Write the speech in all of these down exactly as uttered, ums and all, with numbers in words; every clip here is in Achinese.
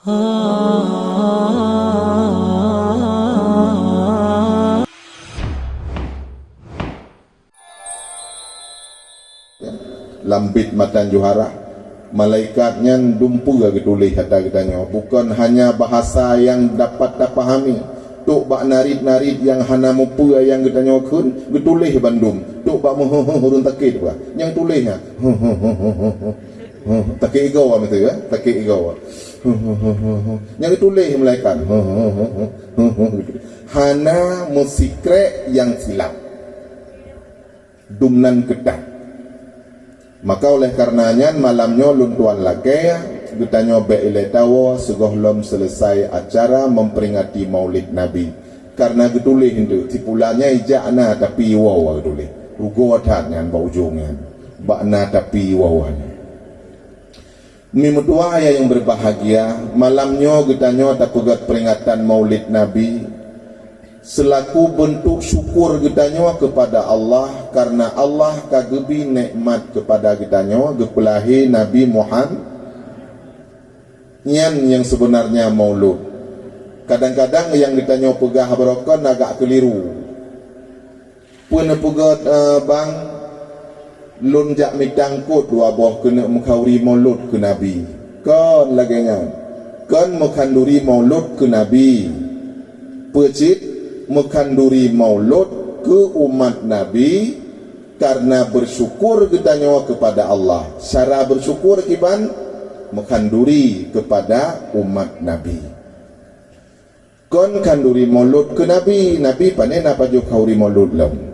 Lam bit matan juhara, malaikat nyan dumpeue geutuléh ata geutanyoe, bukon hanya bahasa nyang dapat tapahami, tok bak narit-narit nyang hana mupeue nyang geutanyoe kheun, geutuléh bandum, tok bak meuheuh-heuh ureuëng takét bah, nyang tuléh nyan. Takét igoe meutu ya, takét igoe. Nyang geutuléh malaikat. Hana meusikrek nyang silap. Dumnan keutat. Maka oleh karena nyan malam nyoe lôn tuan lakée geutanyoe bék ilée tawoe sigohlom seuleusai acara memperingati Maulid Nabi. Karena geutuléh eunteuk, sipulannya ijak na tapi iwoe geutuléh. Rugoe that nyan bak ujong nyan. Bak na tapi iwoe nyan. Mimeutuah ayah yang berbahagia, malam nyoe geutanyoe tapeugét peringatan Maulid Nabi seulaku beuntuk syukur geutanyoe keupada Allah karena Allah ka geubi nekmat keupada geutanyoe geupeulahé Nabi Muhammad. Nyan nyang seubeunarnya Maulud. Kadang-kadang nyang geutanyoe peugah baroe kon agak keuliru. Peue neupeugét, eh, bang, lôn jak mita eungkôt dua boh keuneuk meukhawuri Maulud keu Nabi. Kon lagée nyan. Kon meukhanduri Maulud keu Nabi. Peue cit meukhanduri Maulud keu umat Nabi, karena beusyukur geutanyoe keupada Allah. Cara beusyukur kiban meukhanduri keupada umat Nabi. Kon khanduri Maulud keu Nabi, Nabi pane na pajoh khanduri Maulud lom.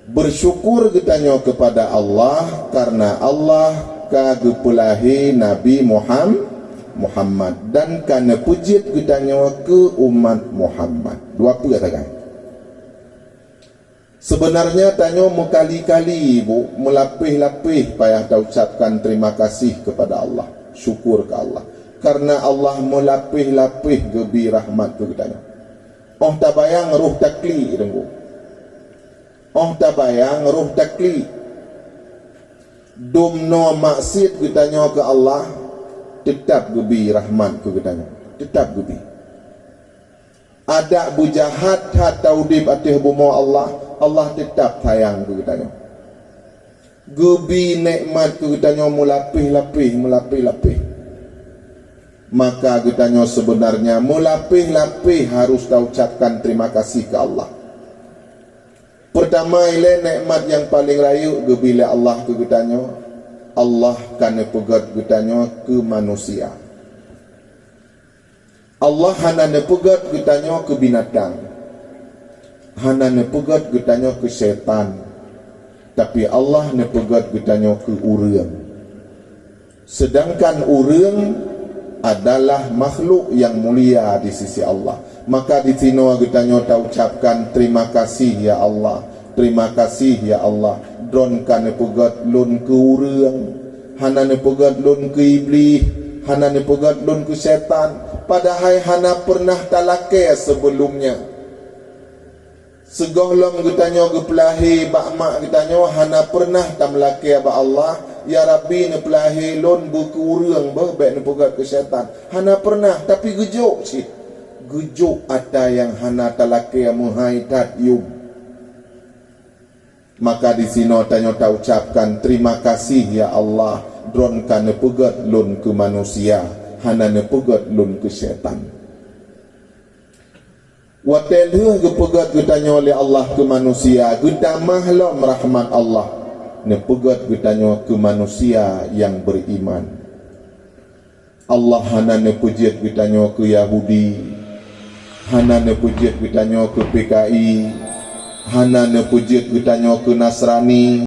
Beusyukur geutanyoe keupada Allah karena Allah ka geupeulahé Nabi Muham-, Muhammad dan ka neupeujeuet geutanyoe keu umat Muhammad. Dua peue sagai. Seubeunarnya tanyoe meukali-kali bu meulapéh-lapéh payah taucapkan terima kasih keupada Allah, syukur keu Allah, karena Allah meulapéh-lapéh geubi rahmat keu geutanyoe. Óh tabayang roh taklik teungku. Óh tabayang roh taklik. Dumnoe maksiet geutanyoe keu Allah, teutab geubi rahmat keu geutanyoe. Teutab geubi. Adak beujahat that taudeb ateueh bumoe Allah, Allah teutab sayang keu geutanyoe. Geubi nekmat keu geutanyoe meulapéh-lapéh, meulapéh-lapéh. Maka geutanyoe seubeunarnya meulapéh-lapéh harôh taucapkan terima kasih keu Allah. Peurtama ilée nekmat nyang paleng rayeuk geubi lé Allah keu geutanyoe, Allah ka neupeugét geutanyoe keu manusia. Allah hana neupeugét geutanyoe keu binatang, hana neupeugét geutanyoe keu syaitan, tapi Allah neupeugét geutanyoe keu ureuëng. Seudangkan ureuëng adalah makhluk nyang mulia di sisi Allah. Maka disinoe geutanyoe taucapkan terima kasih ya Allah. Terima kasih ya Allah, droen ka neupeugét lôn keu ureuëng, hana neupeugét lôn keu iblih, hana neupeugét lôn keu syaitan, padahai hana peureunah talakée seubeulom nyan. Sigohlom geutanyoe geupeulahé bak mak geutanyoe hana peureunah tameulakée bak Allah, "Ya Rabbi, neupeulahé lôn beu keu ureuëng beuh, bék neupeugét keu syaitan." Hana peureunah, tapi geujok cit. Geujok ata nyang hana talakée meuhai that yuem. Maka disinoe tanyoe taucapkan, "Terima kasih ya Allah, droen ka neupeugét lôn keu manusia, hana neupeugét lôn keu syaitan." Watée lheueh geupeugét geutanyoe lé Allah keu manusia, geutamah lom rahmat Allah, neupeugét geutanyoe keu manusia nyang beuiman. Allah hana neupeujeuet geutanyoe keu Yahudi, hana neupeujeuet geutanyoe keu P K I, hana neupeujeuet geutanyoe keu Nasrani,